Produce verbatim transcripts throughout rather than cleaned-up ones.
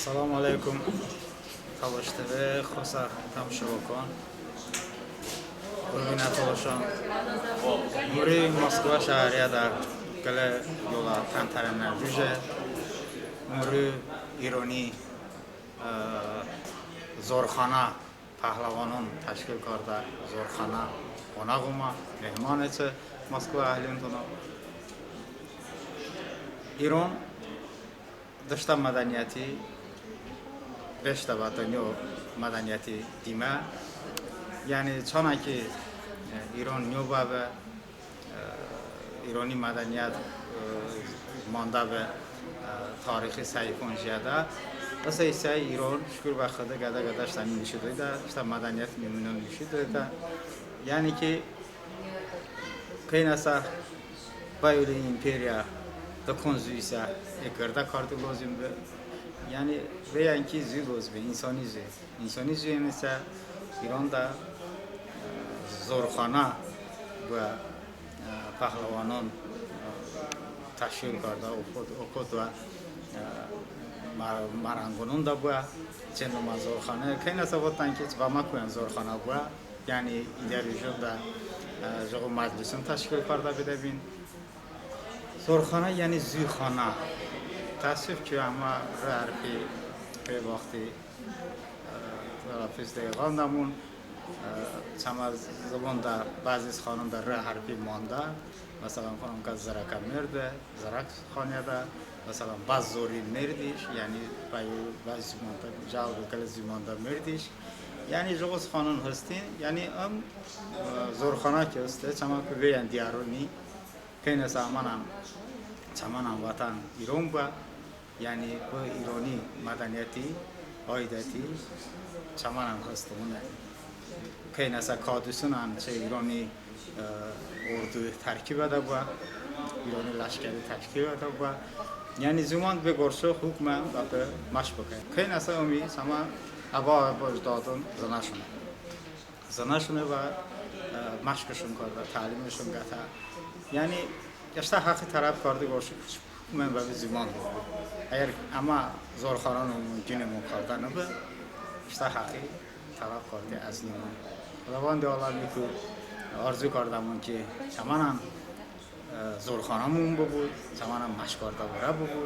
Səlomu əleykum. Tolış TV xosə təmşovonkon. Qurbinə tolışon. Imruj Moskva şəhriyədə qılə yolə təntərənə ruje. Imruj İroni, e, zorxanə, pəhləvonon təşkil kardə zorxanə qonağ omə, mehmon eçe Moskva əhlintono. İron de ıştə mədəniyyəti beşedə bə dınyo mədəniyyəti dimə. Yəni çanə ki, e, İron nyo bəbe, e, İroni mədəniyyət, e, mandə be, e, tarixi səhifon jiyədə. Isə isə İron, şukur bə Xıdo, qədə-qədə ıştəni nişo doydə, ıştə mədəniyyət numunon nişo doydə. Yəni ki, kəynəsə bə yolə imperiya de kon zu isə, e, qırdə karde lozim be. Yəni veyən ki zu lozim be, insoni zu. İnsoni zu isə İronədə, e, zorxanə bıə, e, pəhləvonon, e, təşkil kardə, oxo-, oxo doə, e, mə-, mərənqononədə bıə, çı nomə zorxanə. Kəynəsə votdən ki, bəmə koyən zorxanə bıə, yəni idə rujonədə, e, jıqo məclison təşkil kardə bedəbin. Zorxanə yəni zuxanə. Təəssüf ki, əmə r hərfi bə vaxti, e, tələffüz de ğandəmon, e, çəmə zıvonədə bəzi sıxanonədə r hərfi mandə. Məsələn, xanım, zırəkə merdə, zırək xanədə, məsələn, bə zori merdiş, yəni bə, bə zumanda, cəğ qılə zumanda merdiş. Yəni jıqo sıxanon hestin, yəni ım, e, zorxanə ki heste, çəmə ku veyən diyaroni, kəynəsə əmənən, çəmənən vətən İron bıə, yəni bı İroni mədəniyyəti, aidəti çəmənən hestomone. Kəynəsə kadusonən çı İroni, e, ordu tərkibədə bıə, İroni ləşkəri tərkibədə bıə. Yəni zumand bə qorşo hukmən bəpe məşq bıkə. Kəynəsə ımi çəmə əbə-əcdodon zınəşone. Zınəşone və, e, məşqışon kardə, təlimışon qətə. Yəni ıştə həxi tələb karde qorşo hukmən bəpe zumand. Əgər əmə zorxanəmon, qinemon kardə nıbe, ıştə həxi tələb karde əzınemon. Xıdovəndi-aləmi ku arzu kardəmon ki, çəmənən, e, zorxanəmon bıbu, çəmənən məşq kardə vırə bıbu,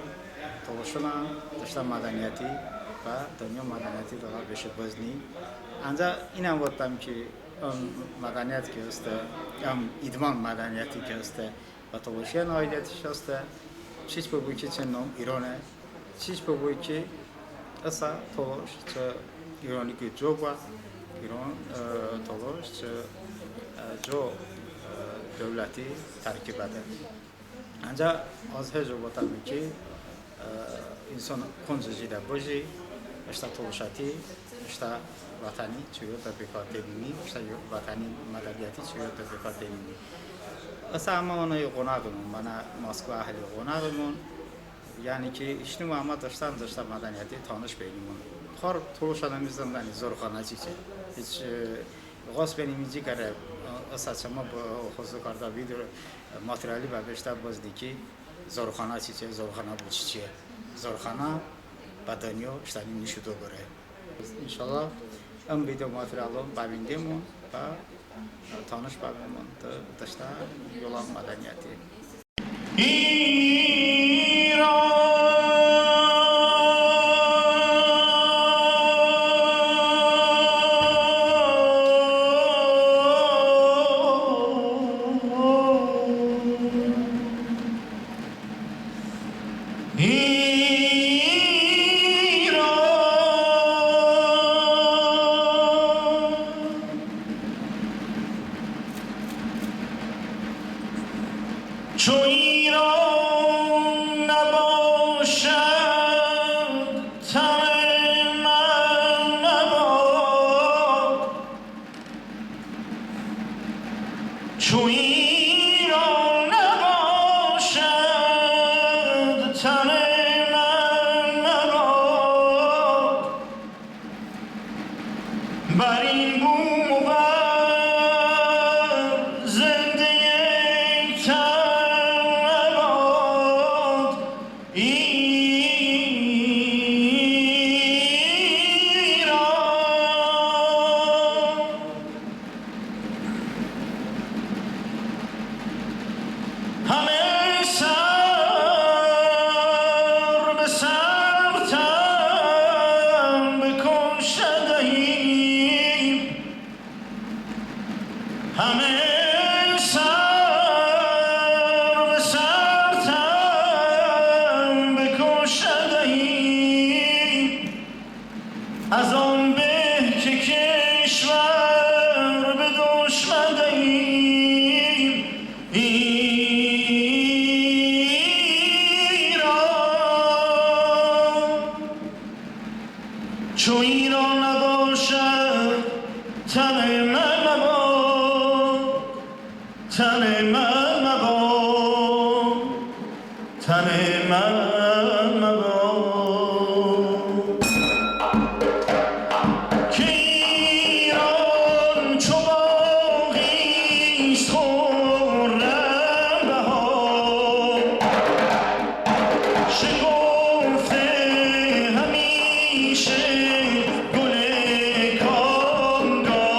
tolışonən de ıştə mədəniyyəti bə dınyo mədəniyyəti dılədə beşe bızni. Əncəx inən votdəm ki, ım mədəniyyət ki heste, ım idman mədəniyyəti ki heste, bə tolışon aidətış heste, çiç bıbu ki çı nom İrone, çiç bıbu ki ısə tolış çı İroniku co bıə, İron, e, tolış çı, e, co, e, dövləti tərkibədə. Əncəx az hejo votəme ki, e, inson konco jidə bıji, ıştə tolışəti, ıştə vətəni çı yodo bə kardemoni, ıştə yo-, vətəni mədəniyyəti çı yodo bə kardemoni. Isə əmə onə yo ğonəğimon, mınə Moskva əhli ğonəğimon. Yəni ki, hiç nıbu əmə de ıştən, de ıştə mədəniyyəti tanış beynimon. Har tolışən ımi zındəni zorxanə çiçe. Hiç, e, ğos beynimon, incə kərə, e, ısə çəmə bı hozı kardə video, e, materiali bəpe ıştə bızni ki, zorxanə çiçe, zorxanə bo çiçe. Zorxanə bə dınyo ıştəni nişo doy bıkə. İnşallah ım video materialon bəvindemon və tanış bəbemon de, de ıştə yolə mədəniyyəti. İran. چو ایران نباشد، تن من نباد. چو ایران نباشد، تن من نباد. بر این بوم و بر زندهٔ تن نباد. چو ایران نباشد، تن من مباد، تن من مباد، تن من مباد. که ایران چو باغیست خرم بهار، شکفته همیشه گل کامگار.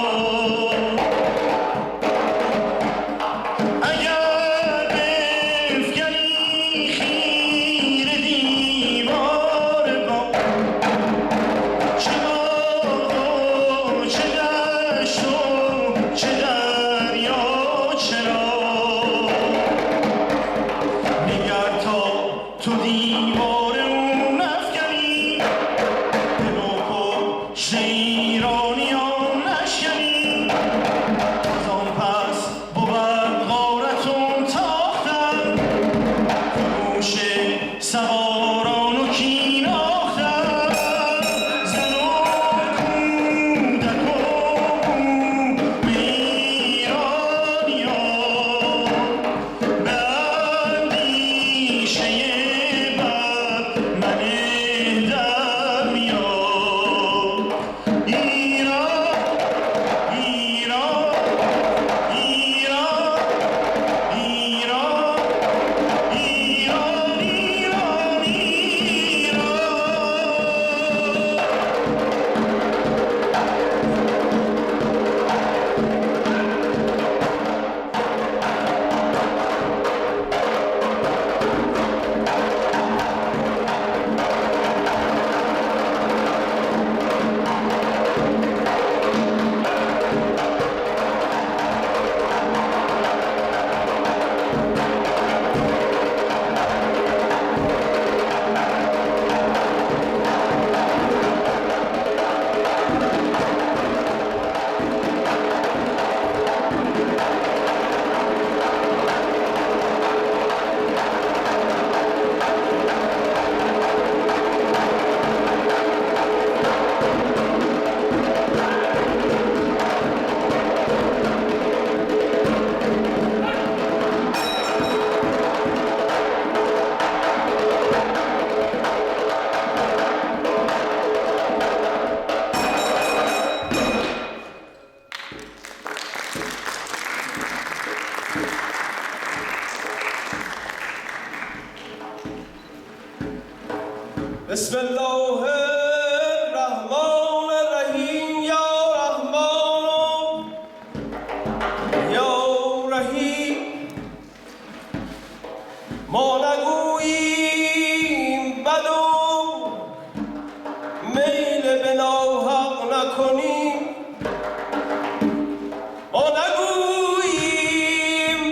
اگر بفگنی خیره دیوار باغ، چه باغ و چه دشت و چه دریا، چرا؟ نگر تا تو دیوار او نفگنی، دل و پشت ایرانیان نشکنی. از آن پس بود غارتون تاختن، خروش سواران و کیناختن. زن و کودک و بوم ایرانیان، به اندیشهٔ بد منه در میان. ایران، ایران، ایران، ایران، ایران، ایران، ایران. بسم الله الرحمن الرحیم. یا رحمان، یا رحیم. ما نگوییم بد و میل به ناحق نکنیم. ما نگوییم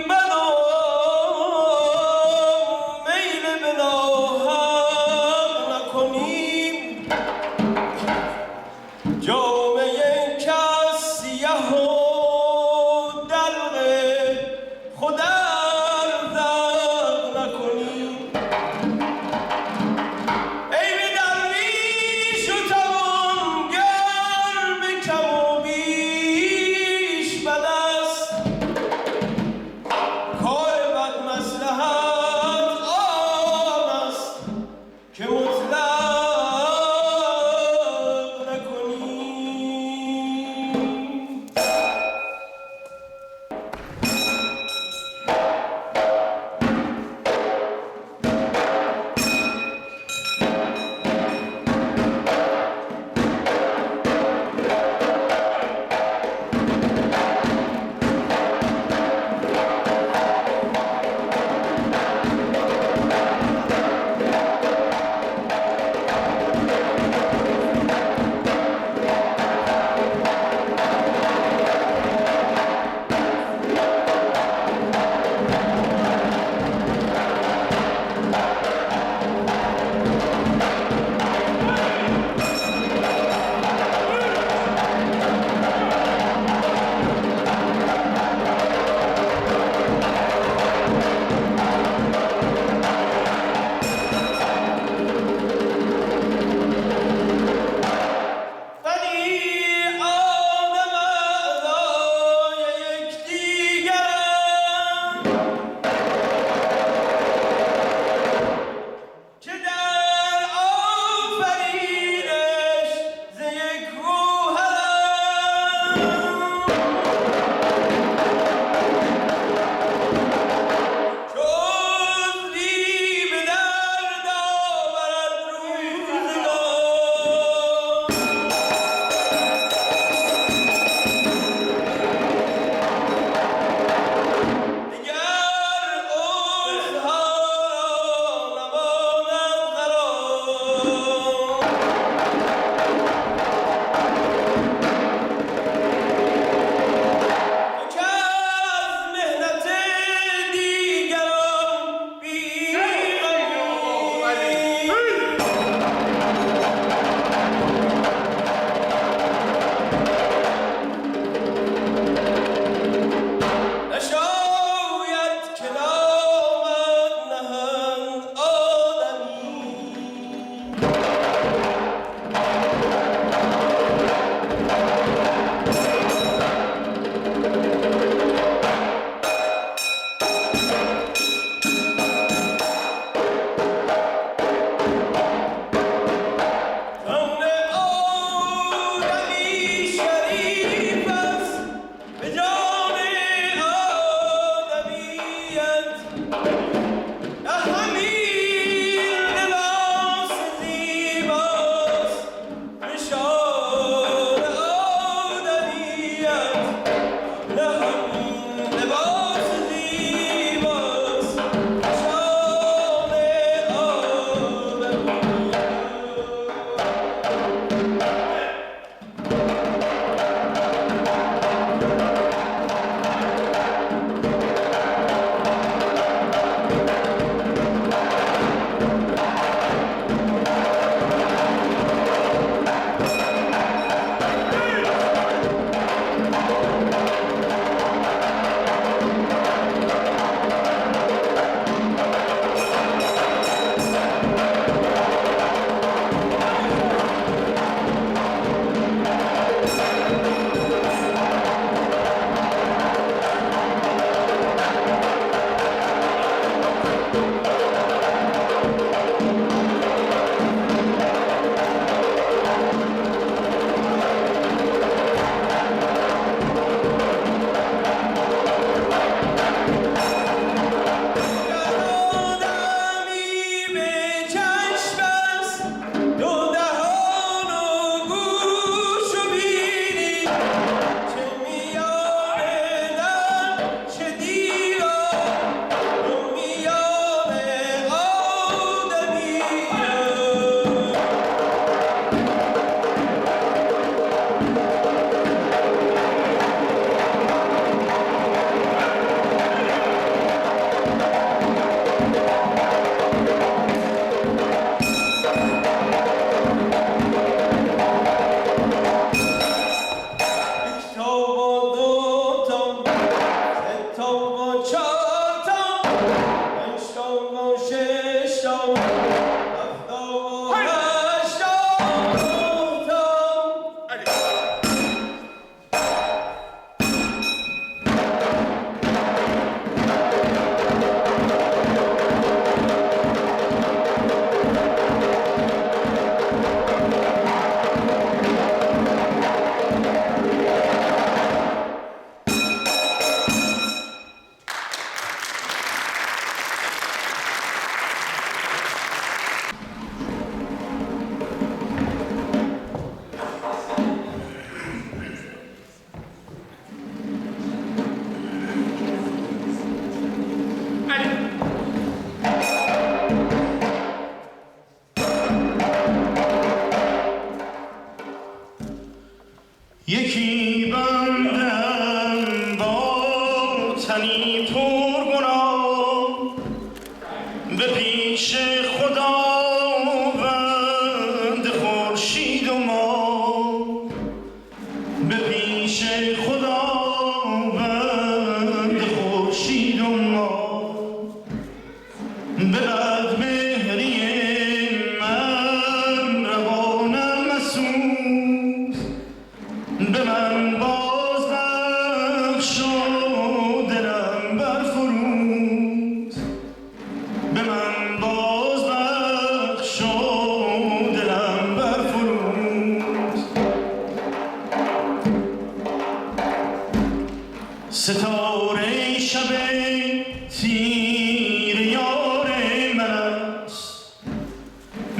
بد و میل به ناحق نکنیم.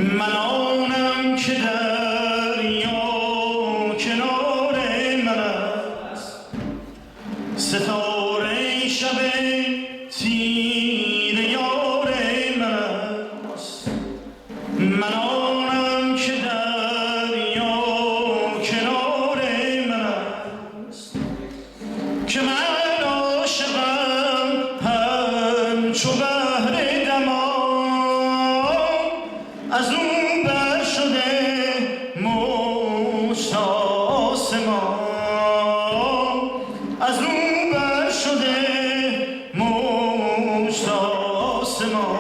من آنم که دریا کنار من است، ستاره شب تیره یار من است. من آنم که دریا کنار من است، که من عاشقم همچو بحر دمان، از او بر شده مشت آسمان، از او بر شده مشت آسمان.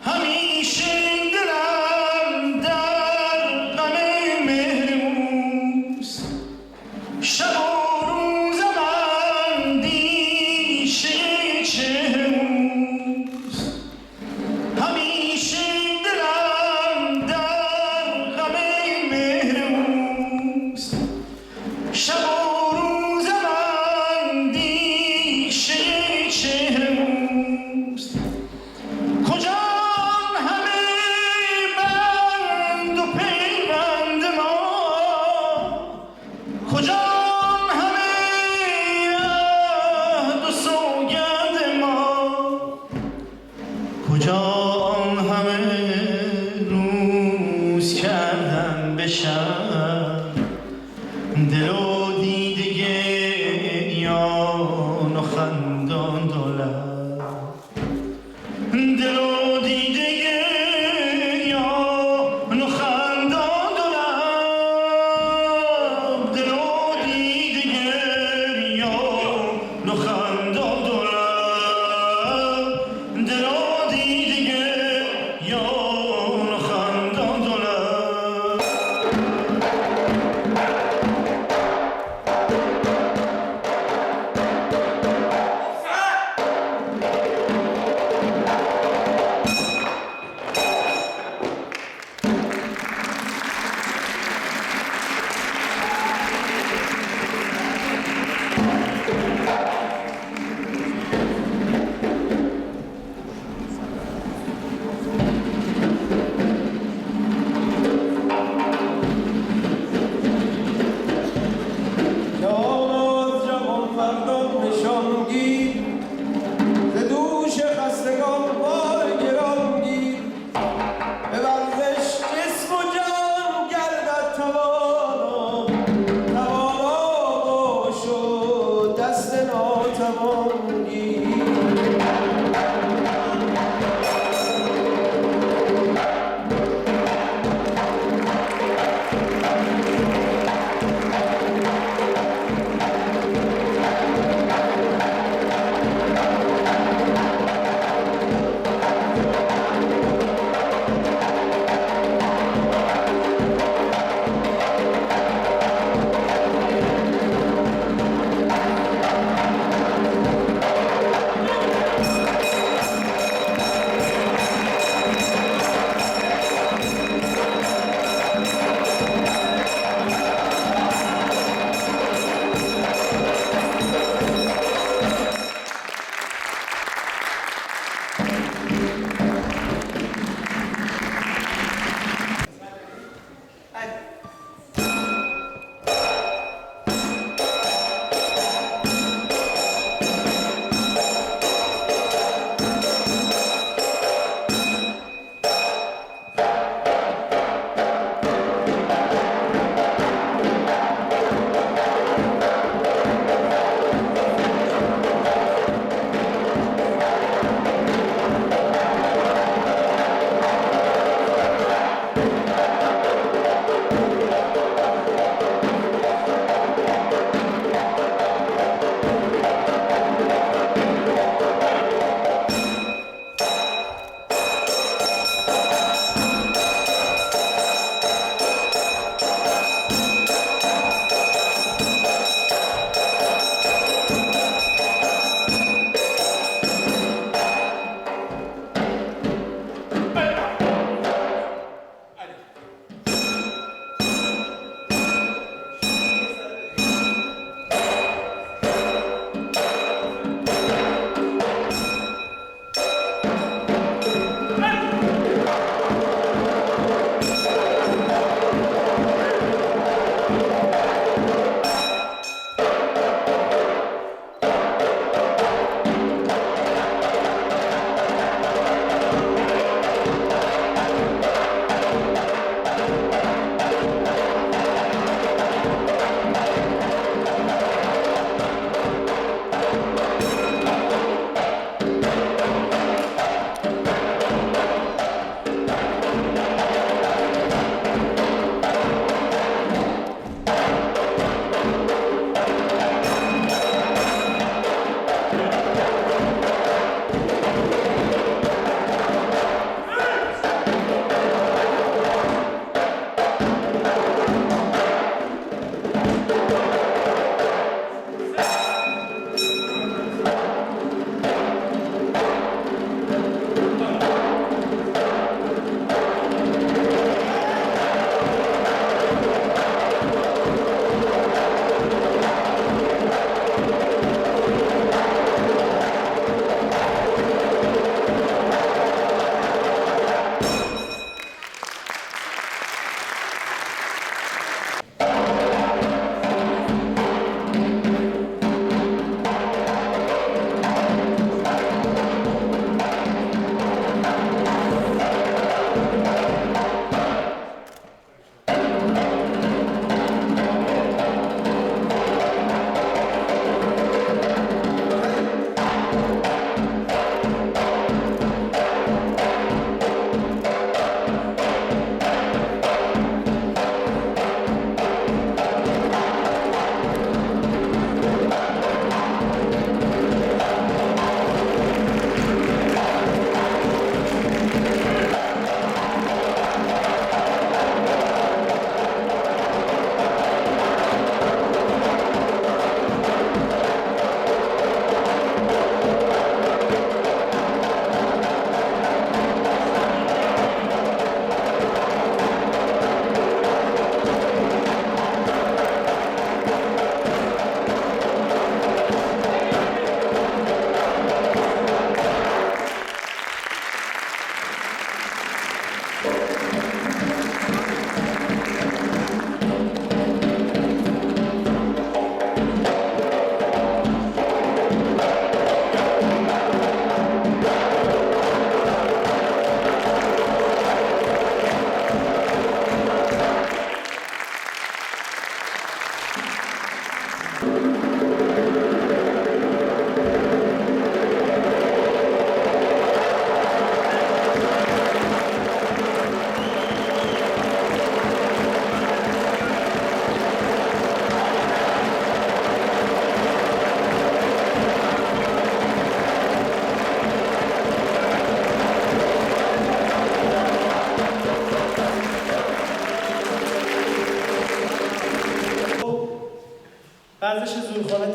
همیشه دلم در غم مهر اوست، شب و روزم اندیشهٔ چهر اوست. همیشه دلم در غم مهر اوست، شب و روزم اندیشهٔ چهر اوست. کجان همه بند و پیوند ما، کجان همه عهد و سوگند ما، کجان همه روز کردن به شب، دل و دیده گریان و خندان دو لب. دل و دیده گریان و خندان دو لب، دل و دیده گریان و خندان دو لب، دل و دیده گریان و خندان دو لب.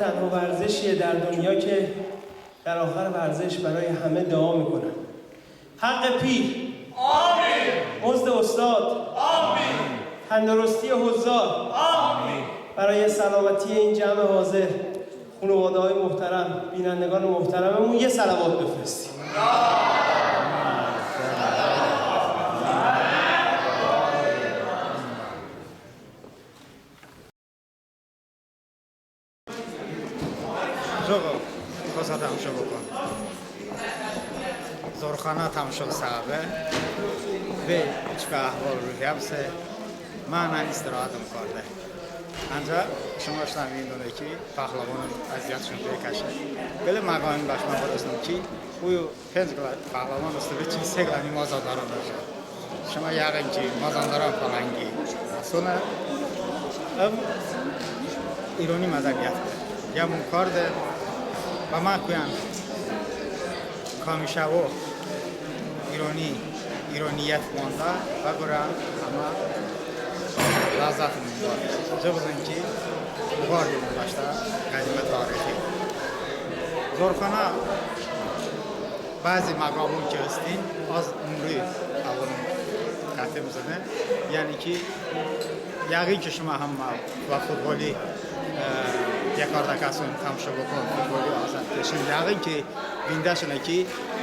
تنها ورزشیه در دنیا که در آخر ورزش برای همه دعا می‌کنن. حق پیر. آمین. مزد استاد. آمین. تندرستی حضار. آمین. برای سلامتی این جمع حاضر، خانواده‌های محترم، بینندگان محترممون یه صلوات بفرستیم. Zoğo, xosə təmşo bıkən. Zorxanə təmşo səbəbe, ve hiç bə əhval-ruhiyə bısə, mı ənən istirahətım kardə. Əncəx şımə ıştən vindone ki, pəhləvonım əziyyətışon bekəşe. Qılə məqamin bəşmə bırəsnım ki, uyu penc qılə pəhləvon heste, çı se qılə ni Mazandaron heste. Şımə yəğin ki, Mazandaron fələngi. Sonə ım İroni mədəniyyətdır. Yəmon kardə, bə mı kuyən kamişəvo İroni, İroniyyət mandə, bə qorə həmə ləzzətımon var. Cı bızın ki, vardimon bəştə qədimə tarixi. Zorxanə bəzi məqamon ki hestin, az ımruj əvonım qətim zıne. Yəni ki, yəğin ki, şımə həmmə bə futboli, e, yekardə kəson təmşo bıkən, futboli azad keşin. Yəğin ki, vindəşone ki,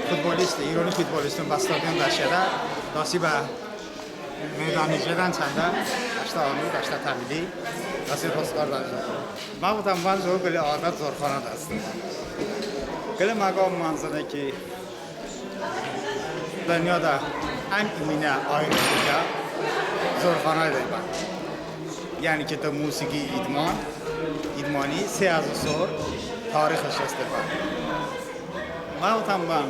futbolisti, İroni futboliston bə stadion dəşedə, dasi bə meydani jedən çəndə, bəştə anu, bəştə təhvili, dasi rost kardən. Mı votəm, bən zoə qılə adət zorxanədə heste. Qılə məqam mı zıne ki, dınyoədə ən iminə ayrışiyə zorxanədə bən. Yəni ki, de musiqi idman, idmani se həzo sor tarixış heste bən. Mı votəm bən,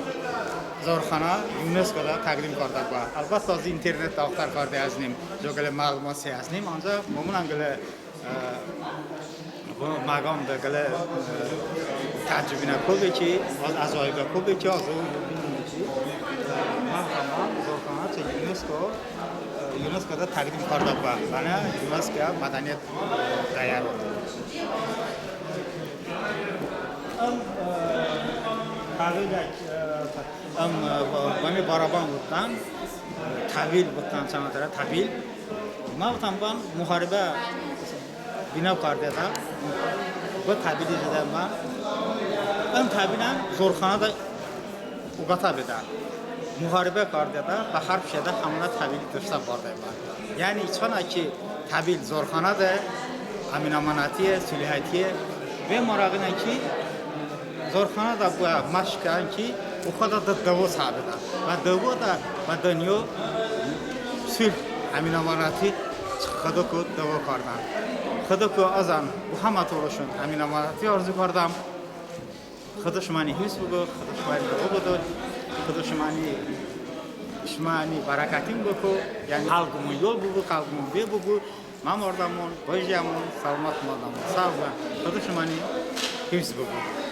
zorxanə YUNESKO-də təqdim kardə bə. Əlbəttə, az internetdə axtar karde əznim, co qılə məlumat se əznim, əncəx bımınən qılə, e, bı məqamdə qılə, e, təəccübinə ko be ki, az, əcoyibə ko be ki, az o bıdınım ki, e, mı votəm bən, zorxanə çı YUNESKO, e, YUNESKO-də təqdim kardə bə. Yəni YUNESKO mədəniyyət, e, dəyəro. Im, e, təvil, e, ım, e, bə-, bəmi baraban votdən, təvil votdən, çəmə tərə təvil. Mı votəm bən, muharibə bino kardeədə, bı təvili zındən bən. Im təvilən zorxanədə oqətə bedən. Muharibə kardeədə, bə hərb şedə, həmonə təvili dıştə bardə bən. Yəni çanə ki, təvil zorxanədə əmin-əmanətiye, sulhətiye. Ve marağine ki, zorxanədə bıə məşq kən ki, oxədə de dıvo sə bedən. Bə dıvoədə bə dınyo sulh, əmin-əmanəti Xıdo ko dıvo kardən. Xıdo ko azən bo həmə tolışon əmin-əmanəti arzu kardəm. Xıdo şıməni hifz bıko, Xıdo şıməni dıvo bıdo, Xıdo şıməni, şıməni bərəkətin bıko, yəni xəlqımon yol bıbu, xəlqımon ve bıbu, məmardəmon, bıjiyəmon, səlomət mardəmon. Sağ bıbən, Xıdo şıməni hifz bıko.